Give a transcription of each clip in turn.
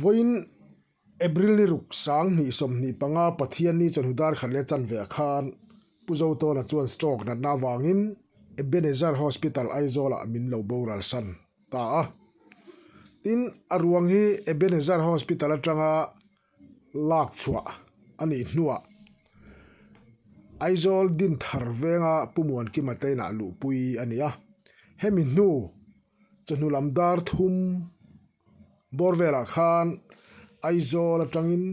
Vawiin April ni ruk 2025 Pathianni chawhnu dar khat leh chanve ah khan Pu Zotawna chuan stroke natna avangin Ebenezer Hospital Aizawl ah min lo boral san ta a. Tin, a ruang hi Ebenezer Hospital atanga lak chhuah a nih hnuah Aizawl Dinthar venga Pu Muankima te inah luhpui a ni a. Hemi hnu chawhnu lam dar thum bawr velah khan Aizawl atangin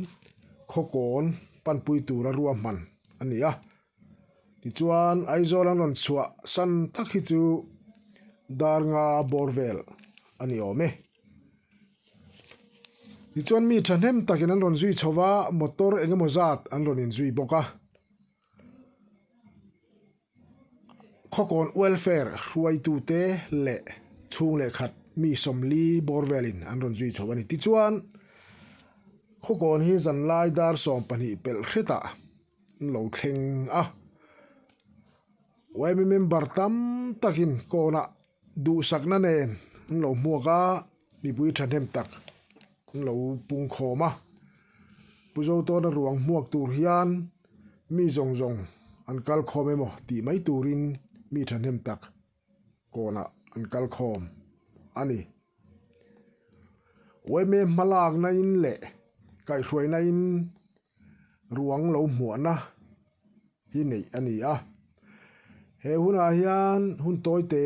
Khawkawn panpui tura ruahman a ni a. Tichuan Aizawl an rawn chhuah san tak hi chu dar nga bawr vel a ni awm e. Tichuan mi thahnem takin an rawn zui chho va, motor eng emaw zat an rawn inzui bawk a. Khawkawn welfare hruaitute leh chhung leh khat mi sawmli bawr velin an rawn zui chho a ni. Tichuan Khawkawn hi zanlai dar 12 pelh hretah an lo thleng a. Yma member tam takin kawnah duhsakna nen an lo hmuak a, mipui thahnem tak an lo pung khawm a. Pu Zotawna ruang hmuak tur hian mi zawng zawng an kal khawm emaw tih mai turin mi thahnem tak kawnah an kal khawm a ni. Yma hmalakna in leh kaihhruaina in ruang lo hmuahna hi neih a ni a. He hunah hian hun tawi te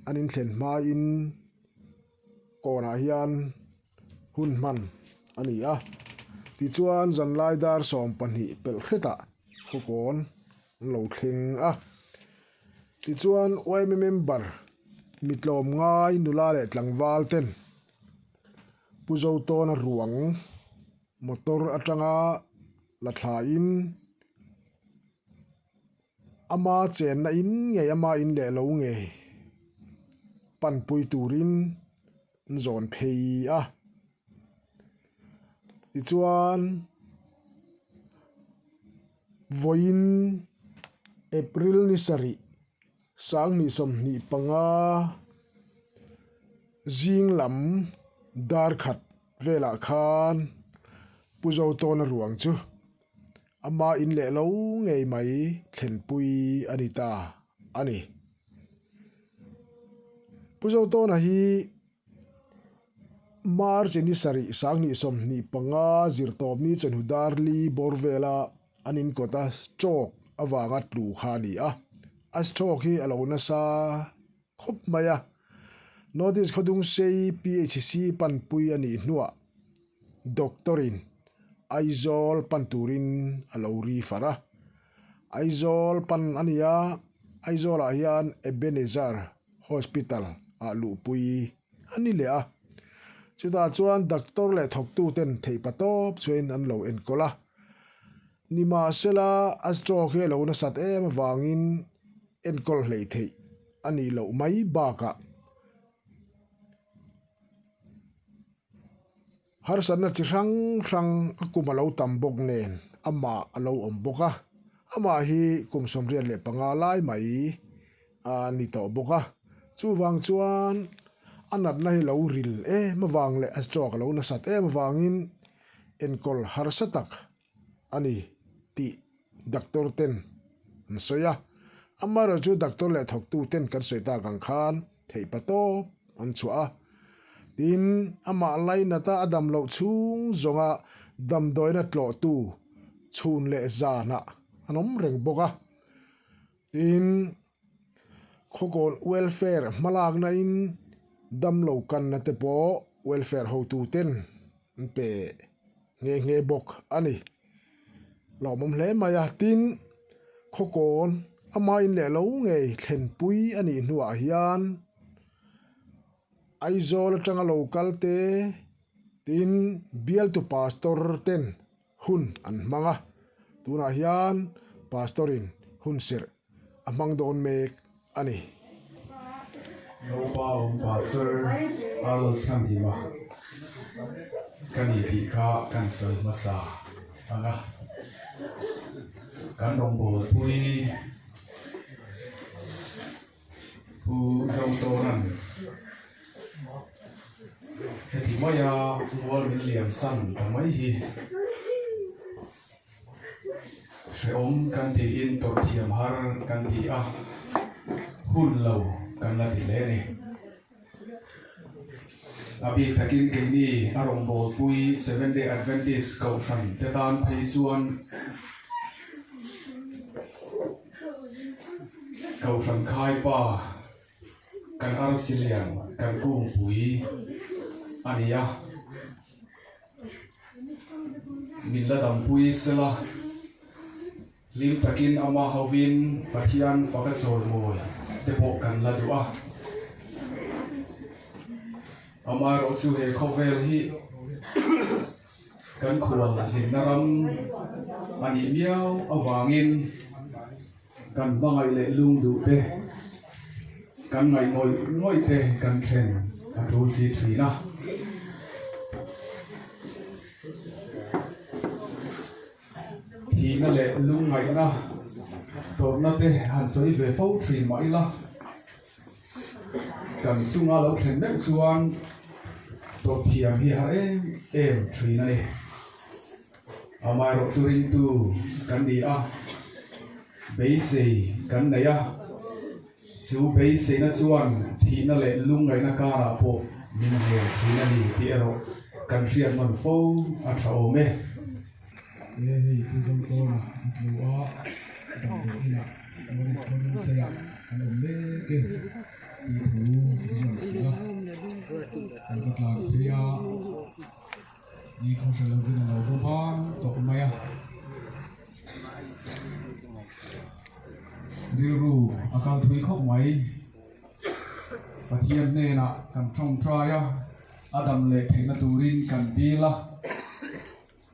an inthlen hmain kawnah hian hun hman a ni a. Tichuan zanlai dar 12 pelh hretah khawkawn an lo thleng a. Tichuan yma member mi tlawm ngai nula leh tlangval ten Pu Zotawna ruang motor atanga la thlain ama chenna in ngei ama in leh lo ngei panpui turin an zawn phei a tichuan vawiin April ni sarih 2025 zing lam dar khat velah khan Pu Zotawna ruang chu ama in leh lo ngei mai thlenpui a ni ta a ni. Pu Zotawna hi March ni sarih 2025 zirtawpni chawhnu dar li bawr vela an inkawt a stroke avanga tlu kha a ni a. A stroke hi a lo nasa khawp mai a. North East Khawdungsei PHC panpui a nih hnuah Doctor in Aizawl pan turin a lo ri far a. Aizawl pan a ni a, Aizawl ah hian Ebenezer Hospital ah luhpui a ni leh a. Chutah chuan doctor leh thawktu ten theihpa tawp chuain an lo enkawl a. Nimahsela a stroke hi a lo nasat em avangin enkawl hleihtheih a nih loh mai bakah Harsatna chi hrang hrang a kum a lo tam bawk nen amah a lo awm bawk a, amah hi kum 85 lai mai a ni tawh bawk a, chuvang chuan a natna hi lo ril em avang leh a stroke a lo nasat em avangin enkawl harsa tak a ni tih doctor ten an sawi a, amaherawhchu chu doctor leh thawktu ten kan sawi tak ang khan theih pa tawp an chhuah a, tin amah lainata a dam loh chhung zawnga damdawina tlawhtu chhun leh zanah an awm reng bawk a, tin Khawkawn welfare hmalakna in damlo kanna te pawh welfare hotu ten an pe nghe nghe bawk a ni. Lawmawm hle mai a, tin Khawkawn ama in leh lo ngei thlenpui a nih hnuah hian Aizawl atanga lo kal te tin bialtu pastor ten hun an hmang a, tunah hian pastor in hun serh a hmang dawn mek a ni. Naupa awm Pastor Arnold Chhanhima ka ni tih kha kan sawi hmasa ang a, kan rawngbawlpui Pu Zotawran heti. maia mual min liam san ta mai hi hrehawm kan tiin tawrh thiam har kan ti a, hun lo kan la ti hle a ni. A bik takin keini a rawngbawlpui Seventh Day Adventist Kohhran te tan phei chuan Kohhran khaipa kan arsi lian kan kungpui a ni a, min la dampui sela. Hlim takin ama hovin Pathian faka chawimawi te pawh kan la duh a. Amaherawh chu he khawvel hi kan khual zinna ram a nih miau avangin kan hmangaih leh lung duh te, kan ngaih ngawih ngawih te kan thlen a tul si thin a. Thihna leh lungngaihna tawrhna te han sawi ve fo thin mah ila, kan chunga lo thlen meuh chuan tawrh thiam hi a har em em thin a ni. Amaherawhchu ringtu kan ni a, beisei kan nei a. Chu beiseina chuan thihna leh lungngaihna karah pawh min hel thin a ni tih erawh kan hriat nawn fo a tha awm e. E hei Pu Zotawna a tlu a, damdawi inah Morris Khawlungseiah an awm mek e tih thu min rawn hrilh a, kan va tlan phei a, ni khawhre lovin a lo va bang tawh mai a. Rilru a kal thui khawp mai. Pathian hnenah kan tawngtai a, a dam leh theihna turin kan dil a.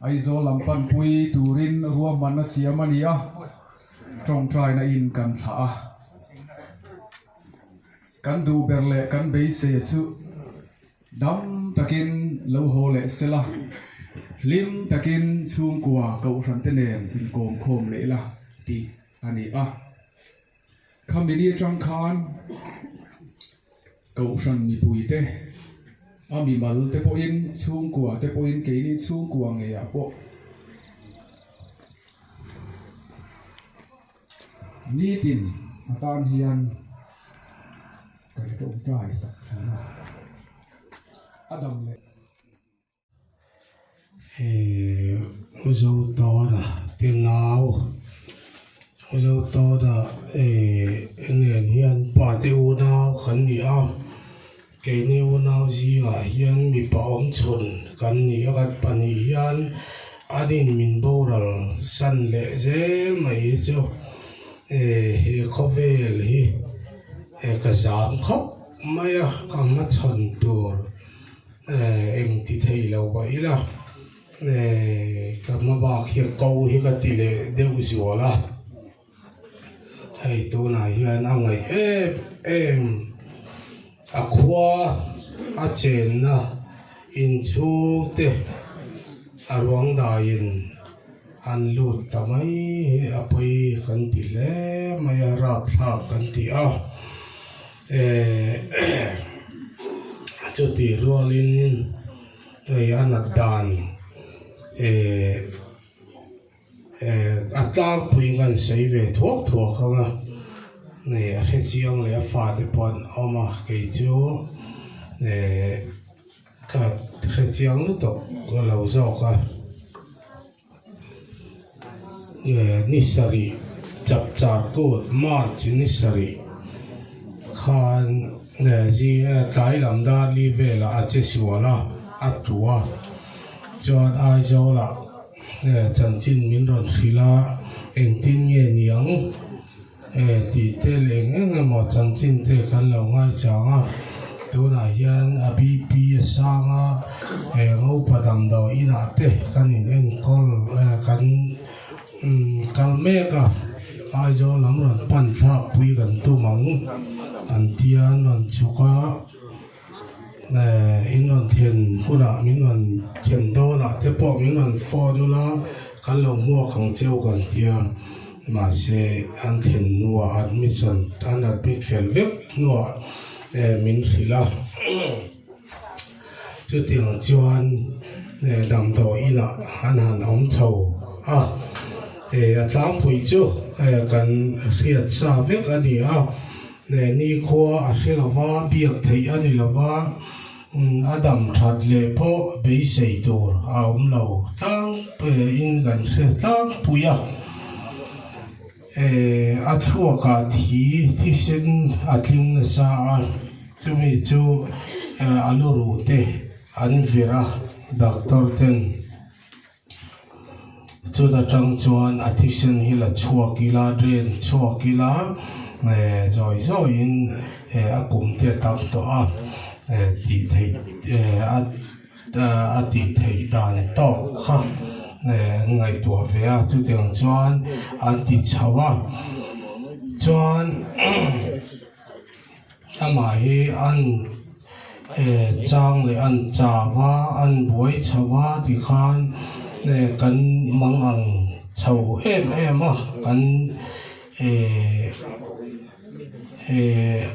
Aizawl lam panpui turin ruahmanna siam a ni a, tawngtaina in kan thlah a. Kan duh ber leh kan beisei chu Dam takin lo haw leh sela, hlim takin chhungkua kohhrante nen inkawm khawm leh ila tih a ni a. Khami ni atang khan kohhran mipuite, a mimal te pawhin, chhungkua te pawhin keini chhungkua ngeiah pawh nitin atan hian Kan tawngtai sak thin a, a dam leh. He Zotawna te nau, Zotawna nen hian pa te unau kan ni a, keini unau zingah hian mipa awmchhun kan ni a, kan pahnih hian an in min boral san leh zel mai hi chu he khawvel hi. He ka zam khawp mai a, ka hmachhawn tur eng ti thei lo mah ila ka hma bak hi ko hi ka ti leh deuh zual a, hei tunah hian a ngaih em em a khua a chenna inchhung te a ruang daiin. An lut ta mai hi a pawi kan ti hle mai a, rapthlak kan ti a, eh chutih rualin hei a nat dan eh eh a tlangpui kan sawi ve thuak thuak ang a, hei a hrechiang leh a fate pawh an awm a kei chu eh. Ka hrechiang lutuk ka lo zawk a, ni sarih chapchar kut March ni sarih khan tlai lam dar li velah a che sual a, a tu a, chuan Aizawlah chanchin min rawn hrilh a, engtin nge niang? E tih te leh eng eng emaw chanchin te kan lo ngaichang a, tunah hian a BP a sang a, e ngopa damdawi inah te kan in enkawl kan kal mek a, Aizawl lam rawn pan thlak pui kan tum ang an tia an rawn chhuk a, e in rawn thlen hunah min rawn thlen dawnah te pawh min rawn phone ula kan lo hmuak ang cheu kan tia. Mahse, an thlen hnuah admission an admit fel vek hnuah min hrilh a. Chutiang chuan damdawi inah an han awm chho a, a tlangpui chu kan hriat sa vek a ni a, nikhua a hre lo va, biak theih a ni lo va, a dam that leh pawh beisei tur a awm lo tlangpuiin kan hre tlangpui a. A thluakah thi thisen a tling nasa a, chumi chu a lu ruh te an vir a doctor ten. Chuta tang chuan a thisen hi la chhuak ila, drain chhuak ila zawi zawiin a kum te a tam tawh a tih theih a. A tih theih dan tawk kha an ngaihtuah ve a, chutiang chuan an ti chho a, chuan amah hi an chang leh an chau a, an buai chho a tikhan kan mang ang chho em em a, kan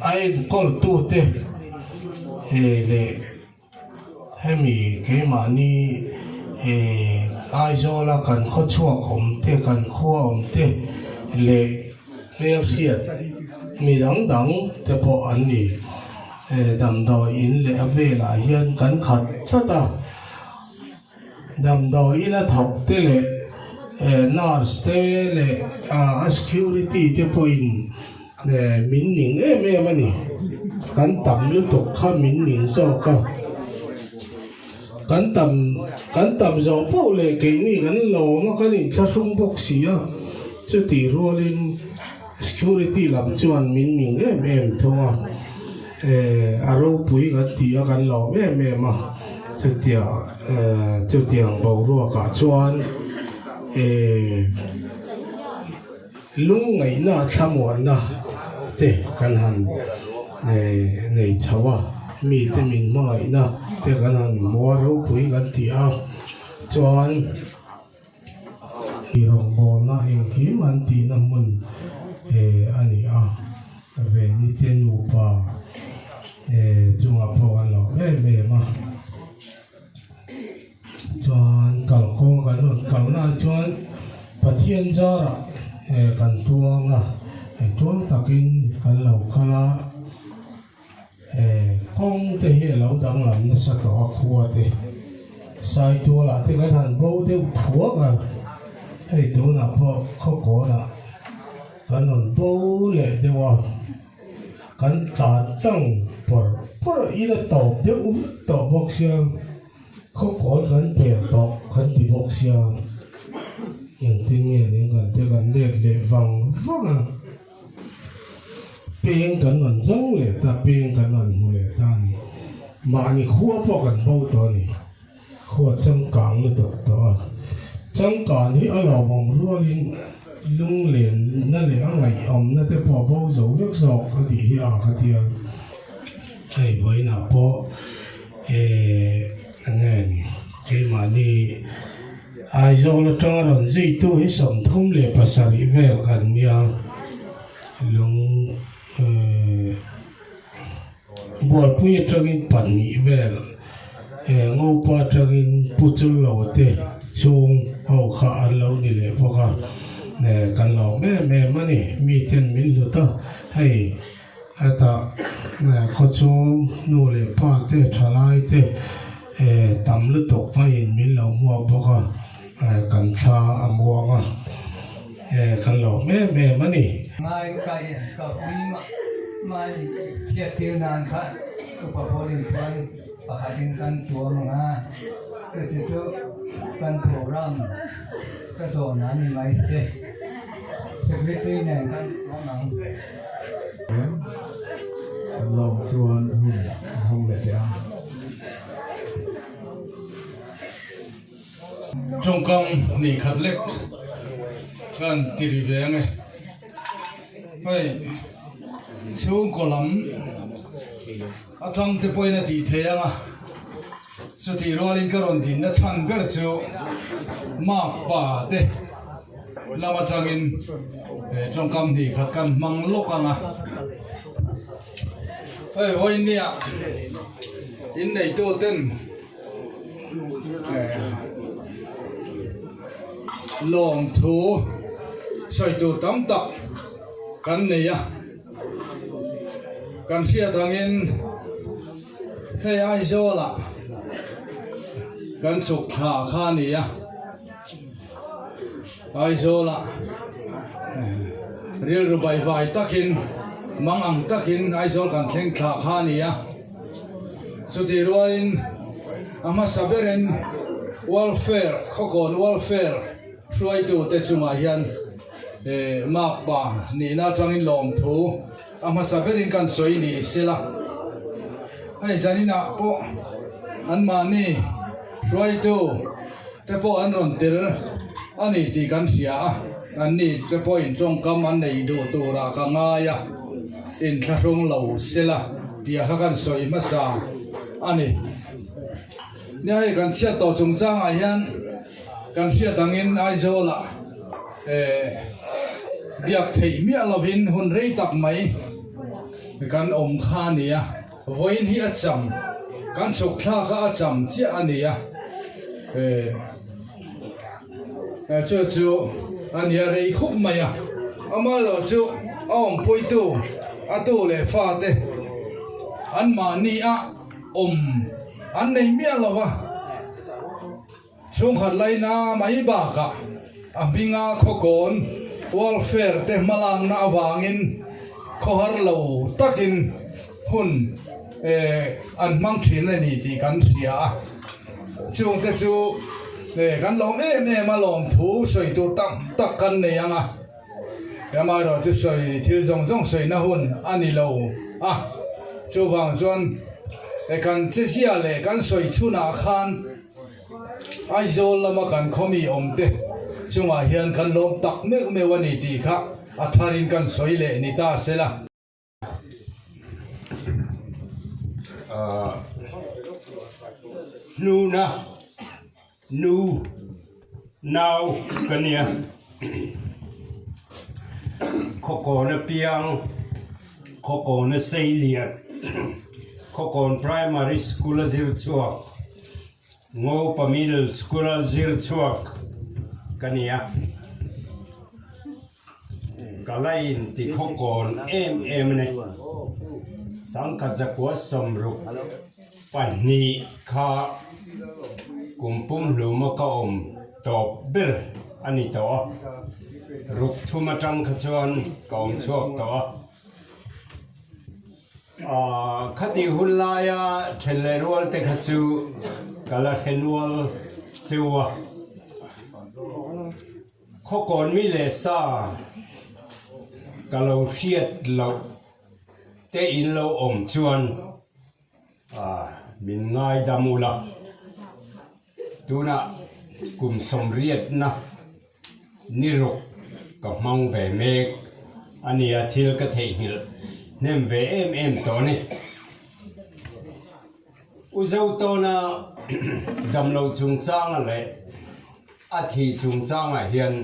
a enkawltute leh. Hemi keimahni eh Aizawla kan khawchhuak awm te, kan khua awm te leh hmelhriat mi dang dang te pawh an ni. Eh damdawi in leh a velah hian kan khat tlat a, damdawi in a thawk te leh eh nurse te leh a security te pawhin Min ning em em a ni. Kan tam lutuk kha min ning zawk a. Kan tam kan tam zawh poh leh keini kan lawm a, kan inthlahrung bawk si a. Chutih rualin security lam chuan min ning em em thung a. A ropui kan ti a, kan lawm em em a. Chutia chutiang boruakah chuan. Lungngaihna thlamuanna te kan han nei chho a, mite min hmangaihna te kan han hmu a, ropui kan ti a, chuan rawngbawlna engkim an tihna hmun a ni a, Venite nupa chungah pawh kan lo em em a. Chuan kalkawng kan rawn kalnaah chuan Pathian zarah kan tuang a, tuang takin kan lo kal a, kawng te hi a lo danglam nasa tawh a khua te Saitualah te kan han bo deuh thuak a, hei tunah pawh khawkawnah kan rawn bo leh deuh a. Kan tlan tlang pawr pawr a ila tawp deuh vek tawh bawk sia, khawkawn kan per tawh kan ti bawk sia, engtin nge ning kan te kan let leh vang vang a, peng kan rawn zawng leh ta, peng kan rawn hmu leh ta a ni, mahni khua pawh kan bo tawh a ni. Khua changkang lutuk tawh a, changkan hi a lawmawm rualin lunglenna leh a ngaihawmna te pawh a bo zo vek zawk a tih hi a ka ti a. Hei vawiinah pawh eh enge ni keimahni Aizawl atanga rawn zuitu hi 37 vel kan nia lung eh. Bualpui atangin pahnih vel Ngopa atangin Pu Chullo te chhung ho kha an lo ni leh bawk a, kan lawm em em a ni. Miten min hlut a, hei hetah khawchhung nu leh pa te thalai te tam lutuk maiin min lo hmuak bawk a, kan thla a muang a, kan lawm em em a ni. Ngai kai ka ui mah hriattir nan kha upa pawlin chuan pakhatin kan tuam ang a, chuti chu kan program ka zawn a ni mai se, secretary nen kan tuam ang. Kan lawm chuan hun a hawng leh teh ang. Tawngkam hnih khat lek khan ti ri ve ang e. Hei chhungkaw lam atang te pawhin a tih thei ang a, chutih rualin ka rawn dinna chhan ber chu mark pa te lam atangin tawngkam hnih khat kan hmang lawk ang a. Hei vawiin nia inneitu ten. Lawmthu sawi tur tam tak kan nei a, kan hriat angin hei Aizawlah kan chhuk thla kha a ni a, Aizawlah rilru baihvai takin mang ang takin Aizawl kan thleng thla kha a ni a. Chutih rualin a hmasa berin welfare khawkawn welfare hruaitute chungah hian makpa nihna atangin lawmthu a hmasa berin kan sawi ni sela. Hei zaninah pawh anmahni hruaitu te pawh an rawn tel a ni tih kan hria a, anni te pawhin tawngkam an nei duh turah ka ngai a. Inthlahrung lo sela tia kha kan sawi hmasa a ni. Nia hei kan chhiat tawh chungchangah hian kan hriat angin Aizawlah eh biak theih miah lovin hun rei tak mai kan awm kha a ni a, vawiin hi a cham kan chhuk thlak a a cham chiah a ni a eh Chu chu a nia rei khup mai a, amaherawh chu a awmpuitu a tu leh fate anmahni a awm an nei miah lo va, chhungkhat laina mai bakah a hminga khawkawn welfare te hmalakna avangin khawhar lo takin hun an hmang thin a ni tih kan hria a. Chungte chu kan lawm em em a lawmthu sawi tur tak tak kan nei ang a, amaherawh chu sawi thil zawng zawng sawina hun a ni lo a, chuvang chuan kan chezia leh kan sawi chhunah khan Aizawl lama kan khawmi awmte chungah hian kan lawm tak meuh meuh a ni tih kha a tharin kan sawi leh ni ta sela. Hnuna nu nau ka nia khawkawn apiang khawkawn a sei lian khawkawn primary school a zir chhuak Ngopa middle school a zir chhuak ka nia. Ka la inti khawkawn em em a ni. Sangkhat zakua 62 kha kum pumhluma ka awm tawp ber a ni tawh a, ruk thum atang kha chuan ka awm chhuak tawh a. Khatih hun laia then leh rual te kha chu ka la hre nual cheu a. Khawkawn mi leh sa ka lo hriat loh te in lo awm chuan min ngaidam ula, tunah kum sawmriatna ni ruk ka hmang ve mek a nia, thil ka theihnghilh hnem ve em em tawh a ni. U Zotawna damlo chungchanga leh a thih chungchangah hian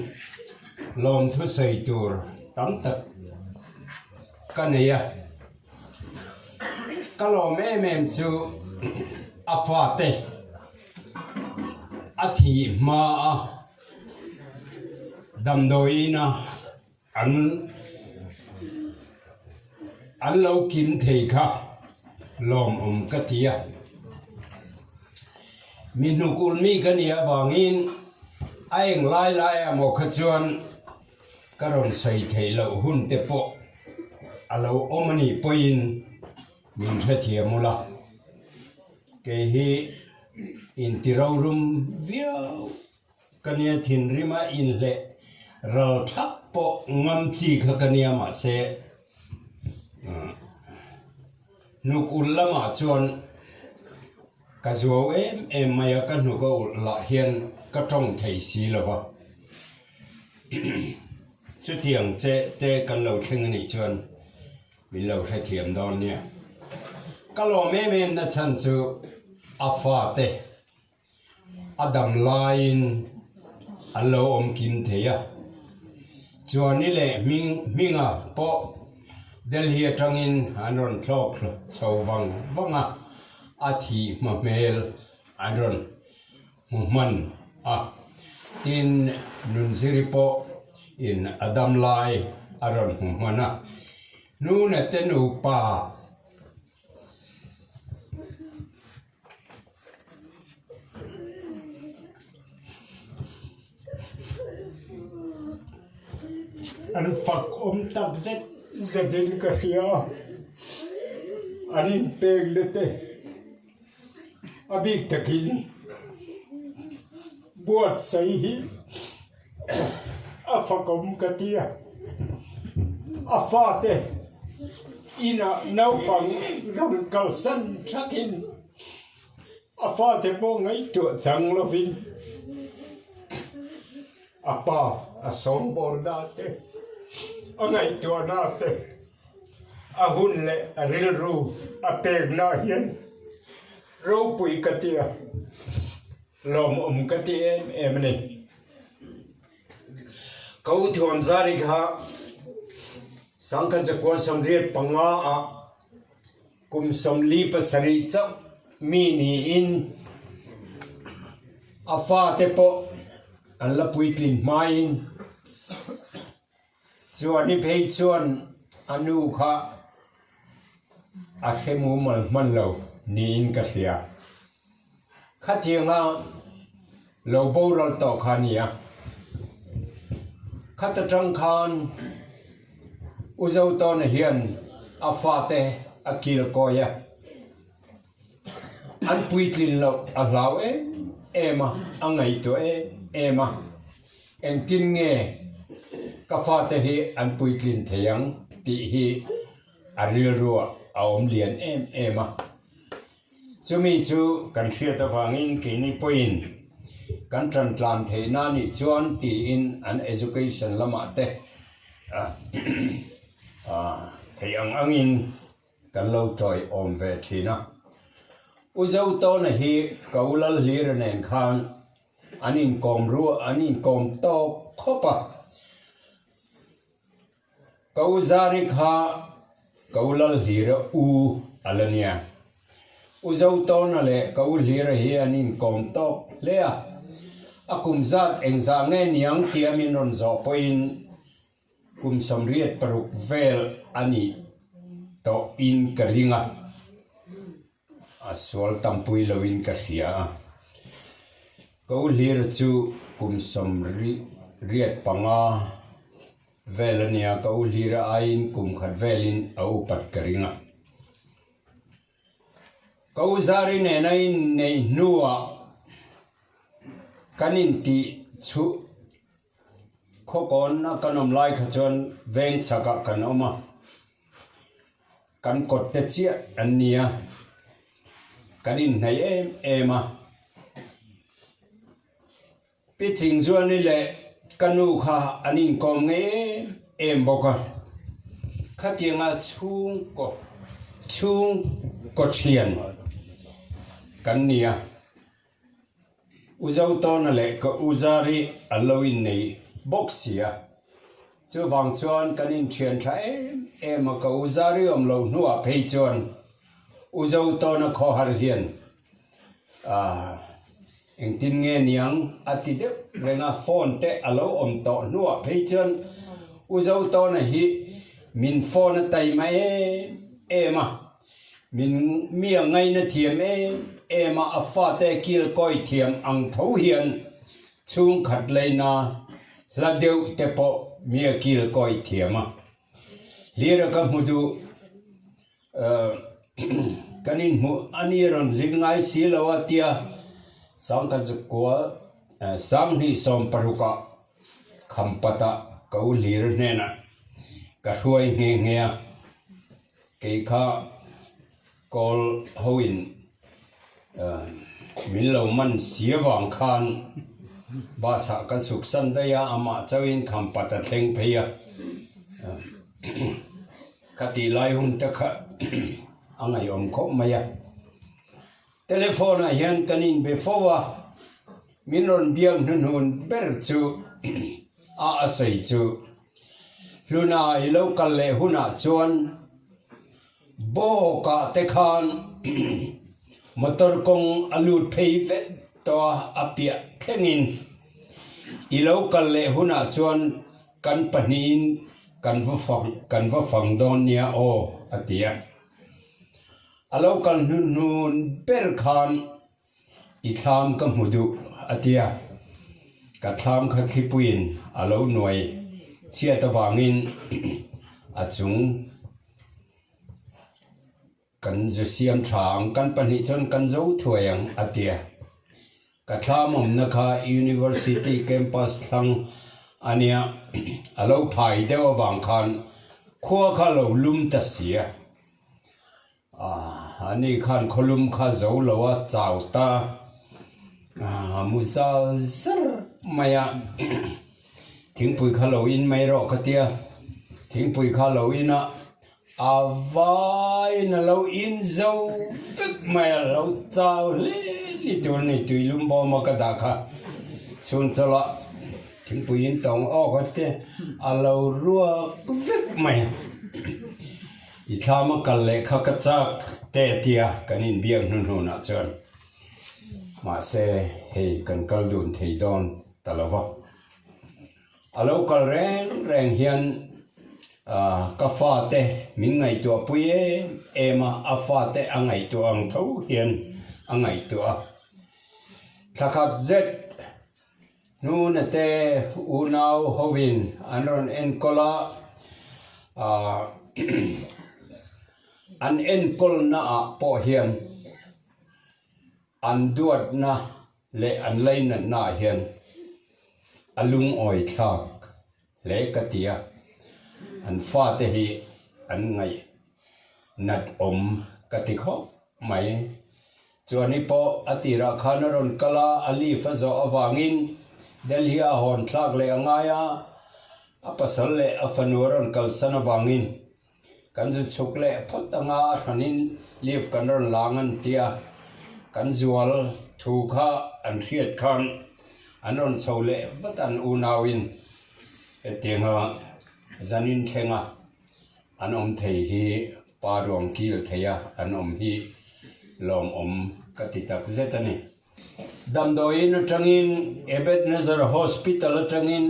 lawmthu sawi tur tam tak ka nei a. Ka lawm em em chu a fate a thih hmaa damdawiina An an lo kim thei kha lawmawm ka ti a. Mi hnukul mi ka nih avangin a eng lai lai ah maw kha chuan ka rawn sawi theih loh hun te pawh a lo awm a nih pawhin min hrethiam ula. Kei hi inti rorum viau. Ka nia thinrima inhleh ral thak pawh ngam chi kha ka nia mahse hnuk ulh lamah chuan ka zuau em em mai a, ka hnuk a ulh lah hian ka tawng thei si lo va. Chutiang che te kan lo thleng anih chuan min lo hrethiam dawn nia. Ka lawm em em na chhan chu a fate A dam laiin an lo awm kim thei a, Chuani leh hming hminga pawh Delhi atangin an rawn thlawk chho vang vang a, a thih hma hmel an rawn. hmu hman a, tin Nunziri pawh in a dam lai a rawn hmu hman a, Hnuna te nupa. An fak awm tak zet zetin ka hria a, an inpek na te a bik takin buatsaih hi a fakawm ka ti a, a fate inah naupang rawn kalsan thakin a fate pawh ngaihtuah chang lovin a pa a sawngbawl na te, a ngaihtuah na te, a hun leh a rilru a pek na hian ropui ka ti a. Lawmawm ka ti em em a ni. Ka u Thuamzari kha Sangkhat zakua 75 ah kum 47 chauh mi niin a fate pawh an la puitlin hmain chuan i phei chuan a nu kha a hre mumal hman lo niin ka hria. Khatianga lo boral tawh kha a ni a. Khat atang khan U Zotawna hian a fate a kil kawi a, an puitlin loh a hlau em em a, a ngaihtuah em em a, engtin nge ka fate hi an puitlin thei ang tih hi a rilruah a awm lian em em a. Chumi chu kan hriat avangin keini pawhin kan tan tlan theih na nih chuan tiin an education lamah te theih ang angin kan lo tawi awm ve thin a. U Zotawna hi ka u Lalhlira nen khan an inkawm ruah an inkawm tawk khawp a. Ka u Zari kha ka u Lalhlira u a la nia. U Zotawna leh ka u Hlira hi an inkawm tawk hle a. A kum zat engzah nge niang tia min rawn zawh pawhin kum 86 vel a nih tawhin ka ring a. A sual tampui loin ka hria a. Ka u Hlira chu kum 85 vel a nia, ka u Hlira aiin kum khat velin a upat ka ring a. Ka u Zari nena inneih hnuah kan intih chhuh Khawkawn a kan awm lai kha chuan veng chhakah kan awm a, kan kawt te chiah an ni a, kan inhnaih em em a. Pi Chingzuani leh ka nu kha an inkawm ngei em em bawk a, khatianga chhungkaw chhungkaw thian kan ni a. U Zotawna leh ka u Zari an lo innei bawk si a, chuvang chuan kan inthian tha em em a, ka u Zari awm loh hnuah phei chuan U Zotawna khawhar hian ah engtin nge niang a ti deuh reng a, phone te a lo awm tawh hnuah phei chuan U Zotawna hi min phone a taima em em a. Min mi a ngaina thiam em em a, a fate kil kawi thiam ang tho hian chhungkhat leina hla deuh te pawh mi a kil kawi thiam a. Hlira ka hmu duh kan inhmuh a ni rawn zin ngai si lo a tia Sangkazukua 2016 ah Khampata ka u Hlira hnenah ka hruai nghe nghe a. Kei kha kawl hoin min lo man si avang khan bus ah ka chhuk san daih a, amah chauhin khampat a thleng phei a, khati lai hun te kha a ngaihawm khawp mai a. Telephone ah hian kan inbe fo a, min rawn biak hnuhnun ber chu a a sawi chu. Hluna i lo kal leh hunah chuan bawkah te khan motor kawng a lut phei vek tawh a, a piah thlengin i lo kal leh hunah chuan kan pahnihin kan va fang kan va fang dawn nia aw a ti a. A lo kal hnuhnun ber khan I thlam ka hmu duh a ti a, ka thlam kha thlipuiin a lo nuai chhiat avangin a chung kan zu siam tha ang, kan pahnih chuan kan zo thuai ang a ti a. Ka thlam awmna kha University campus thlang a nia, a lo phai deuh avang khan khua kha a lo lum ta si a. Ani khan khawlum kha zo lo a chau ta mu zal zar mai a, thingpui kha lo in mai rawh ka tia, thingpui kha lo in a, a vaiin a lo in zo vek mai a, lo chau hle ni tur a ni, tuilum bawm a ka dah kha chhun chawlh a thingpui in tawng awk a tia, a lo ruak vek mai a. I thlam a kal leh kha ka chak te tia kan inbiak hnuhnunah chuan mahse hei kan kal dun thei dawn ta lo va. A lo kal reng reng hian ka fate min ngaihtuah pui em em a, a fate a ngaihtuah ang tho hian a ngaihtuah a. Thla khat zet Hnuna te unau hovin an rawn enkawl a, an enkawlna ah pawh hian an duatna leh an lainatna ah hian a lungawi thlak hle ka ti a, an fate hi an ngaih nat awm ka ti khawp mai. Chuani pawh a tirah khan a rawn kal a, a leave a zawh avangin Delhi a hawn thlak leh a ngai a, a pasal leh a fanu a rawn kalsan avangin kan zu chhuk leh phawt anga a hranin leave kan rawn la ang an ti a, kan zual thu kha an hriat khan an rawn chho leh vat an unauin hetianga zanin thlenga an awm thei hi Pa ruang kil thei a an awm hi lawmawm ka ti tak zet a ni. Damdawiin atangin Ebenezer Hospital atangin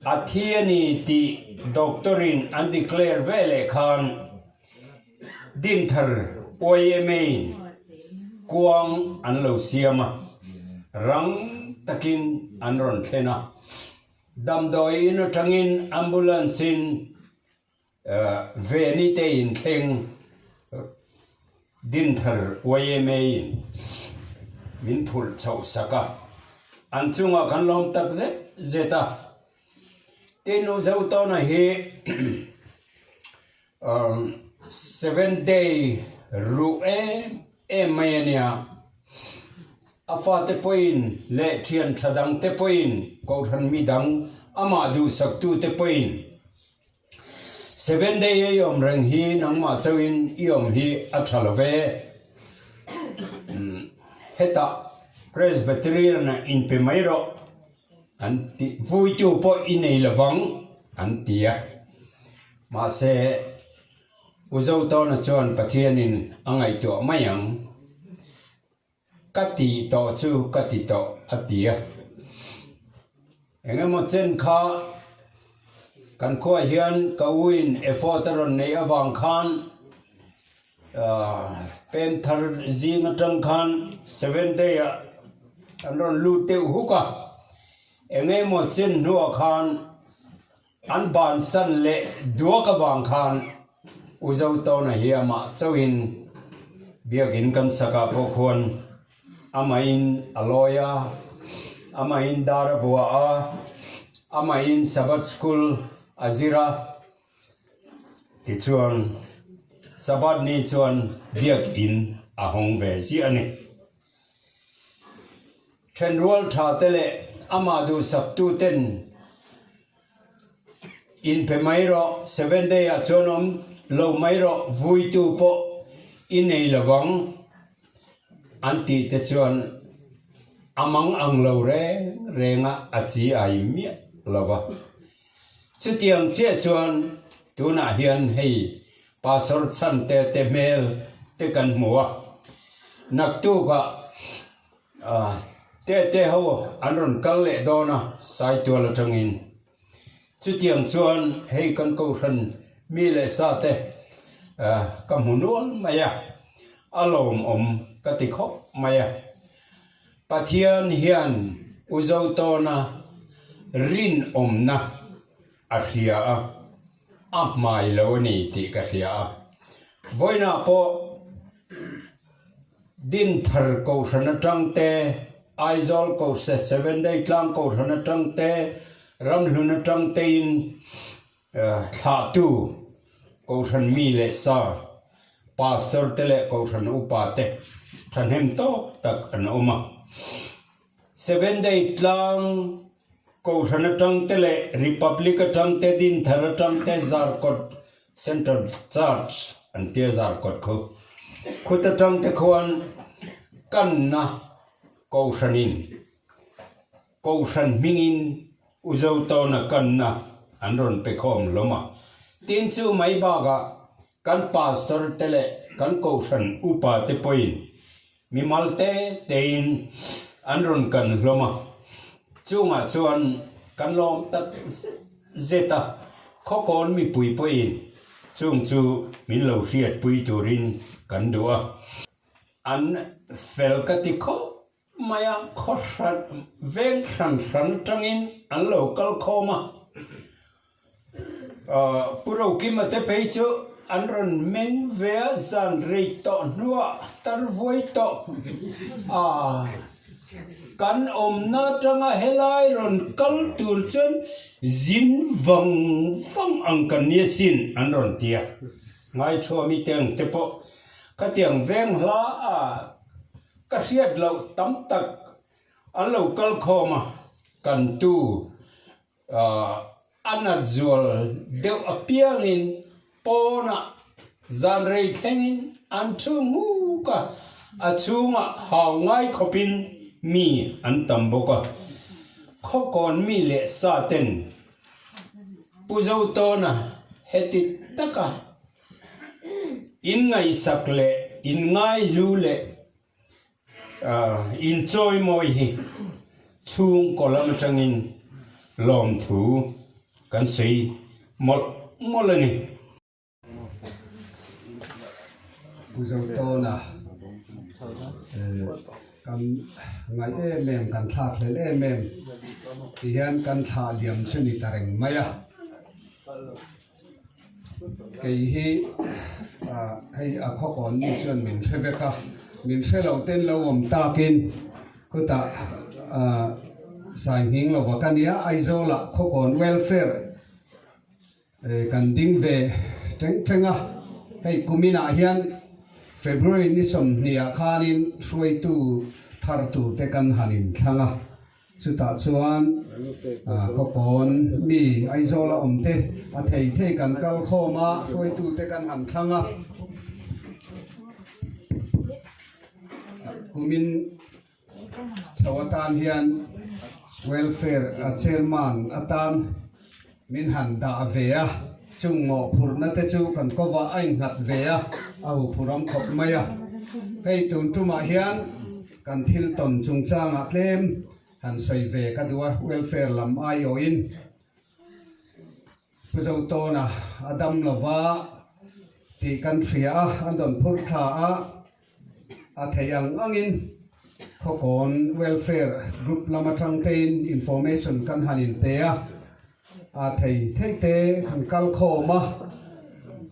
a thi a ni tih doctor in an declare ve leh khan Dinthar YMA in kuang an lo siam a, rang takin an rawn thlen a. Damdawiin atangin ambulance in Veni te in thleng Dinthar yma in min phurh chhoh sak a, an chungah kan lawm tak zet zet a. Tin, U Zotawna hi Seventh Day ruh em em mai a nia. A fate pawhin leh thian tha dangte pawhin Kohhran mi dang amah duhsaktute pawhin Seven day a i awm reng hi nangmah chauhin i awm hi a tha lo ve. Hetah Presbyterian ah inpe mai rawh an ti, vuitu pawh i nei lovang an ti a. Mahse U Zotawna chuan Pathianin a ngaihtuah mai ang. Ka ti tawh chu ka ti tawh a ti a. Eng emaw chen kha kan khuaah hian ka uin effort a rawn neih avang khan pem thar zing atang khan seven day ah an rawn lut deuh huk a. Eng emaw chen hnuah khan an bansan leh duak avang khan U Zotawna hi amah chauhin biakin kan sakah pawh khuan amahin a lawi a, amahin dar a bua a, amahin Sabbath School a zir a, tichuan Sabbath ni chuan biakin a hawng ve ziah a ni. Thenrual tha te leh amah duhsaktu ten inpe mai rawh, seven day ah chuan awm lo mai rawh, vuitu pawh i nei lovang an tih te chuan a mang ang lo reng reng a, a chi ai miah lo va. Chutiang chiah chuan tunah hian hei Pastor Chhante te hmel te kan hmu a, naktukah. Tete ho an rawn kal leh dawn a, Saitual atangin. Chutiang chuan hei kan kohhran mi leh sa te ka hmu nual mai a, a lawmawm ka ti khawp mai a. Pathian hian U Zotawna rinawmna a hria a, a hmai lo a ni tih ka hria a. Vawiinah pawh Dinthar Kohhran atang te, Aizawl Kohhran Seven Day Tlang Kohhran atang te, Ramhlun atang tein thlahtu Kohhran mi leh sa, Pastor te leh Kohhran upa te thahnem tawk tak an awm a. Seven Day Tlang Kohhran atang te leh Republic atang te, Dinthar atang te, Zarkawt Central Church an tia Zarkawt khu khut atang te khuan kanna Kohhranin Kohhran hmingin U Zotawna kanna an rawn pe khawm hlawm a. Tin chu mai bakah kan Pastor te leh kan Kohhran upa te pawhin Mimal te tein an rawn kan hlawm a, chungah chuan kan lawm tak zet zet a, khawkawn mipui pawhin chung chu min lo hriatpui turin kan duh a. An fel ka ti khawp mai a, khaw hran veng hran hran atangin an lo kal khawm a. Pu Rokima te phei chu an rawn meng ve a, zan rei tawh hnuah tar vuai tawh a, kan awmna atanga helai rawn kal tur chuan zin vang vang ang kan nia sin an rawn ti a, Ngaithuami te ang te pawh khatiang veng hla a ka hriat loh tam tak an lo kal khawm a, kan tu A nat zual deuh apiangin pawnah zan rei thlengin an thu nguk a, a chhungah hau ngai khawpin mi an tam bawk a. Khawkawn mi leh sa ten Pu Zotawna heti taka inngaihsak leh inngaihlu leh Inchawi mawi hi chhungkaw lam atangin lawmthu kan sawi mawlh mawlh a ni. Pu Zotawna kan ngaih em em, kan thlak hlel em em ti hian kan thlah liam chu ni ta reng mai a. Kei hi hei a khawkawn mi chuan min hre vek a, min hre loh ten lo awm takin khutah Sainghing lova ka nia Aizawlah khawkawn welfare kan ding ve teng teng a, hei kuminah hian February ni 20 ah khanin hruaitu thar tur te kan han inthlang a. Chutah chuan khawkawn mi Aizawla awm te a thei thei kan kal khawm a, hruaitute kan han thlang a. Kumin chho atan hian welfare a chairman atan min han dah ve a, chung mawhphurhna te chu kan kawvah a innghat ve a, a huphurhawm khawp mai a. Hei tun tumah hian Kan thil tawn chungchangah tlem han sawi ve ka duh a, welfare lam aiawhin Pu Zotawna a dam lova tih kan hria a, an rawn phurh thla a, a theih ang angin Khawkawn welfare group lam atang tein information kan han inpe a, a thei thei te han kal khawm a,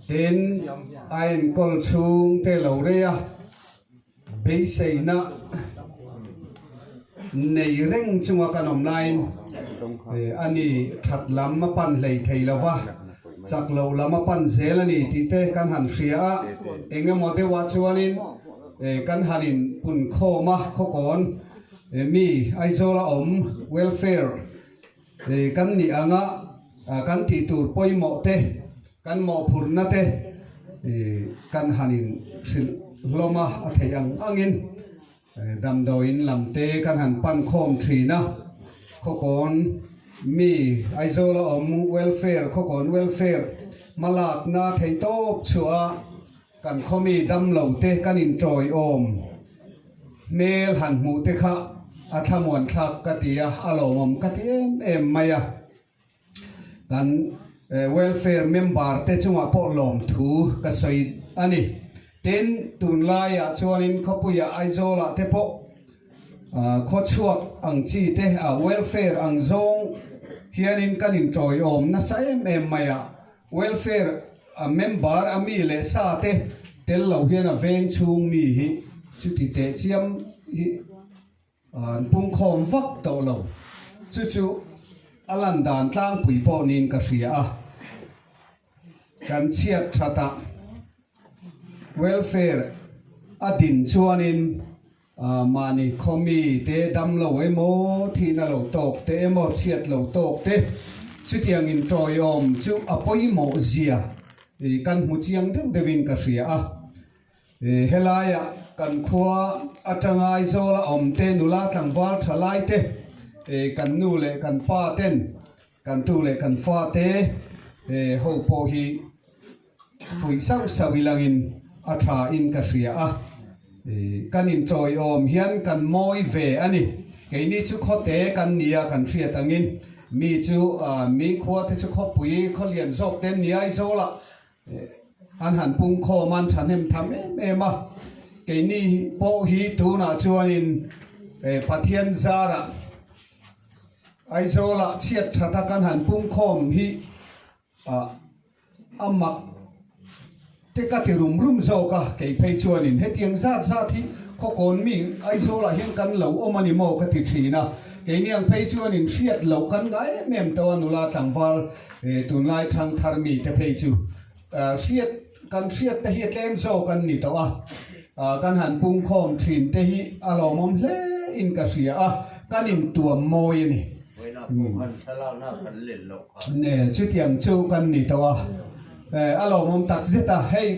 tin a enkawl chhung te lo rei a. Beiseina nei reng chunga kan awm laiin a ni that lam a pan hlei thei lo va, chak loh lam a pan zel a ni tih te kan han hria a, eng emaw deuhah chuanin kan han in pun khawm a, khawkawn mi Aizawla awm welfare kan nih anga kan tih tur pawimawh te Kan mawhphurhna te kan han in hrilh hlawm a, a theih ang angin damdawiin lam te kan han pan khawm thin a, Khawkawn mi Aizawl a awm welfare Khawkawn welfare hmalakna theih tawp chhuah a kan khaw mi damlo te kan in tawiawm hmel han hmuh te kha. a thlamuan thlak ka ti a, a lawmawm ka ti em em mai a. Kan welfare member te chungah pawh lawmthu ka sawi a ni. Tin, tunlaiah chuanin khawpuiah Aizawlah te pawh khawchhuak ang chi te welfare ang zawng hianin kan inṭawiawm nasa em em mai a. Welfare member a mi leh sa te tel lo hian a veng chhung mi hi chuti teh chiam hi An pungkhawm vak tawh lo. Chu chu a lan dan tlangpui pawh niin ka hria a. Kan chhiat thatah welfare a din chuanin mahni khaw mi te dam lo emaw, thihna lo tawk te emaw, chhiat lo tawk te chutiang inṭawiawm chu a pawimawh zia kan hmu chiang deuh deuhin ka hria a. Helaiah kan khua atanga Aizawla awmte nula tlangval tha laite, kan nu leh kan pa ten, kan tu leh kan fate ho pawh hi fuih sauh sauh ilangin a tha in ka hria a. Kan inṭawiawm hian kan mawi ve a ni. Keini chu khawte kan nia kan hriat angin mi chu mi khuate chu khawpui khawlian zawk te an ni Aizawlah An han pungkhawm an thahnem tham em em a, keini pawh hi tunah chuanin Pathian zarah Aizawlah chhiat thata kan han pungkhawm hi a mak te ka ti rum rum zawk a, kei phei chuanin hetiang zat zat hi khawkawn mi Aizawlah hian kan lo awm a ni maw ka ti thin a, keini ang phei chuanin hriat loh kan ngai em em tawh a nula tlangval Tunlai thangthar mite phei chu hriat kan hriat te hi a tlem zawk an ni tawh a, kan han pungkhawm thin te hi a lawmawm hle in ka hria a, kan intuam mawi a ni. Chutiang chu kan ni tawh a, a lawmawm tak zet a, hei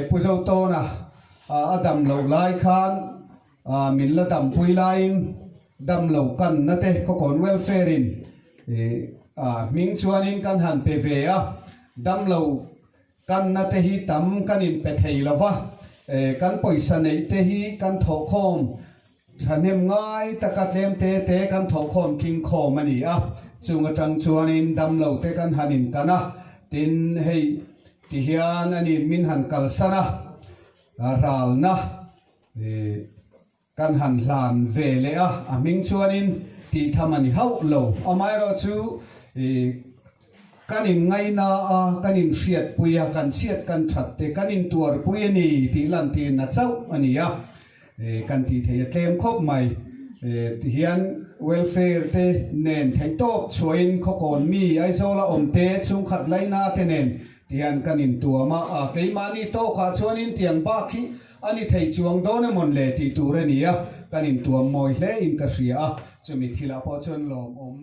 Pu Zotawna a dam loh lai khan Min la dampui laiin dam lo kanna te Khawkawn Welfare in hming chuanin kan han pe ve a, dam lo kanna te hi tam kan in pe thei lo va, kan pawisa neih te hi kan thawhkhawm thahnem ngai taka tlem te te kan thawhkhawm tlingkhawm a ni a, chung atang chuanin dam lo te kan han in kan a, tin hei tihian anin min han kalsan a, ralna. Kan han hlan ve leh a, a hming chuanin tih tham a ni hauh lo. Amaherawhchu kan inngaihna a, kan inhriatpui a, kan chhiat kan that te, kan intuarpui a ni tih lantirna chauh a ni a, kan tih theih a tlem khawp mai. Tihian welfare te nen theihtawp chhuahin khawkawn mi Aizawla awmte chhungkhat laina te nen tihian kan intuam a, keimahni tawkah chuanin tiang bak hi A ni thei chuang dawn emawn le tih tur a ni a, kan intuam mawi hle in ka hria a, chumi thilah pawh chuan lawmawm.